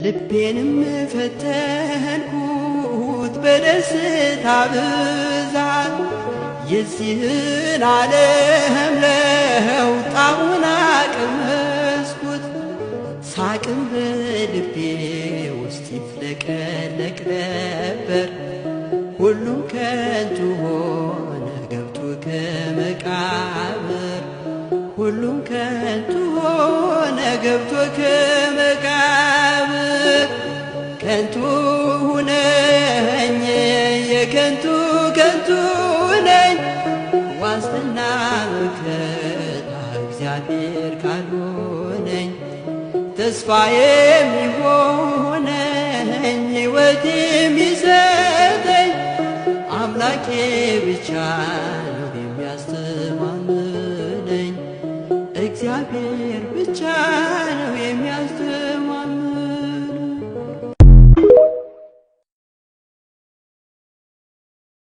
ልቤንም ፈተንኩት በደስታ ብዛት፣ የዚህን ዓለም ለውጥ አሁን አቀመስኩት። ሳቅም በልቤ ውስጥ ይፍለቀለቅ ነበር፣ ሁሉም ከንቱ ሆነ ገብቶ ከመቃብር፣ ሁሉም ከንቱ ሆነ ገብቶ ከመቃብር። ከንቱ ሁነኝ የከንቱ ከንቱ ነኝ፣ ዋስትና መከታ እግዚአብሔር ካልሆነኝ፣ ተስፋ የሚሆነኝ ሕይወት የሚሰጠኝ አምላኬ ብቻ